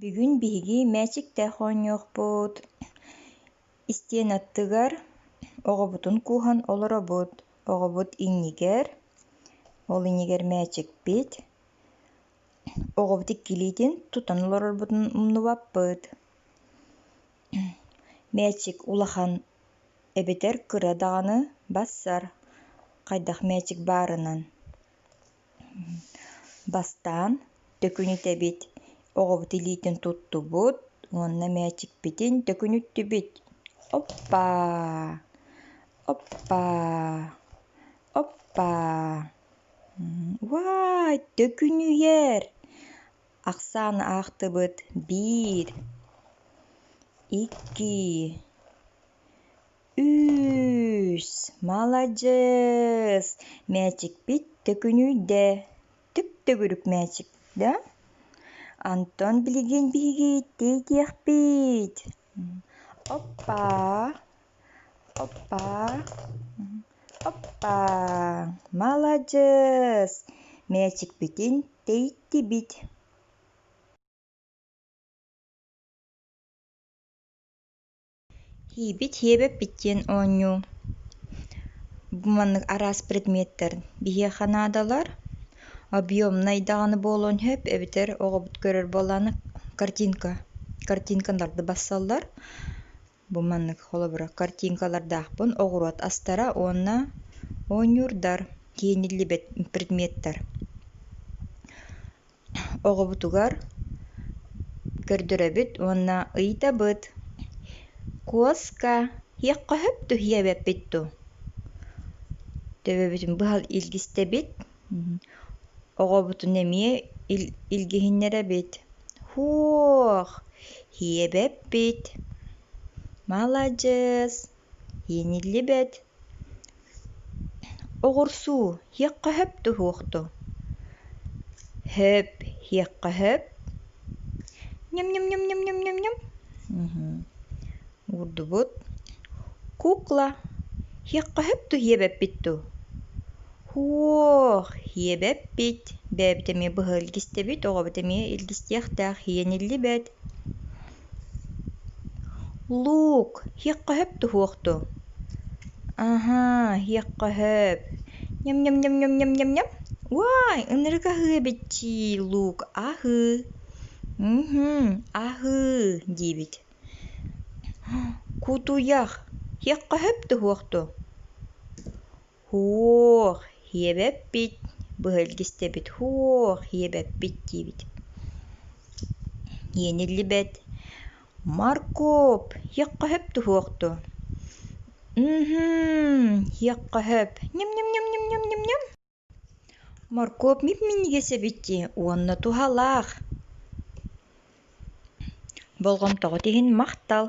Бүгүн биһиги мээчиктээх оонньуохпут. Истиэнэ аттыгар оҕобутун кууһан олоробут. Оҕобут иннигэр, ол иннигэр мээчикпит. Оҕобут икки илиитин тутан олорорбутун умнубаппыт. Мээчик улахан эбэтэр кыра даҕаны бассар, хайдах мээчик баарынан. Бастаан төкүнүтэбит, оҕобут илиитин туттубут уонна мээчикпитин төкүнүттүбүт. Оппаа, оппаа, оппаа. Уай, төкүнүйэр! Ахсааны аахтыбыт: биир, икки, Үүс, маладьыас! Мээчикпит төкүнүйдэ, түп-төгүрүк мээчик да? Антон билигин биһиги тиэтиэхпит. Оппаа, оппаа, оппаа, маладьыас! Мээчикпитин тэйиттибит. Һиибит һиэбэппит диэн оонньуу. Бу маннык араас предметтэр биһиэхэ наадалар. Объемнай даҕаны буолуон сөп эбэтэр оҕобут көрөр буоллаҕына картинка, картинкаларды бассаллар. Бу маннык холобура картинкалардаахпын оҕуруот астара уонна оонньуурдар, кииниллибэт предметтэр. Оҕобутугар көрдөрөбүт уонна ыйытабыт: «Куоска, һиэххэ сөп дуо, һиэбэппит дуу?» Төбөбүтүн быһа илгистэбит, оҕобутун эмиэ илгиһиннэрэбит: «Һуох, һиэбэппит, маладьыас, иэниллибэт. Оҕурсуу, һиэххэ сөп дуу, суох дуу?» Һөп, һиэххэ сөп. Ньам-ньам-ньам-ньам-ньам-ньам. Уурдубут. Кукла, һиэххэ сөп дуу, һиэбэппит дуу? Һуох, һиэбэппит. Бэйэбит эмиэ быһа илгистэбит, оҕобут эмиэ илгистиэхтээх, һиэниллибэт. Луук, һиэххэ сөп дуу, суох дуу? Аһаа, һиэххэ сөп. Ньам-ньам-ньам-ньам-ньам-ньам. Уай, ынырык аһыы эбит-чии, луук аһыы. Мм, аһыы диибит. Кутуйах, һиэххэ сөп дуу, суох дуу? Һуох, һиэбэппит, быһа илгистэбит, һуох, һиэбэппит диибит. Иэниллибэт Моркуоп, һиэххэ сөп дуу, суох дуу? Мм, һиэххэ сөп. Ньам-ньам-ньам-ньам-ньам-ньам. Моркуоп мип-минньигэс эбит дии уонна туһалаах. Болҕомтоҕут иһин махтал.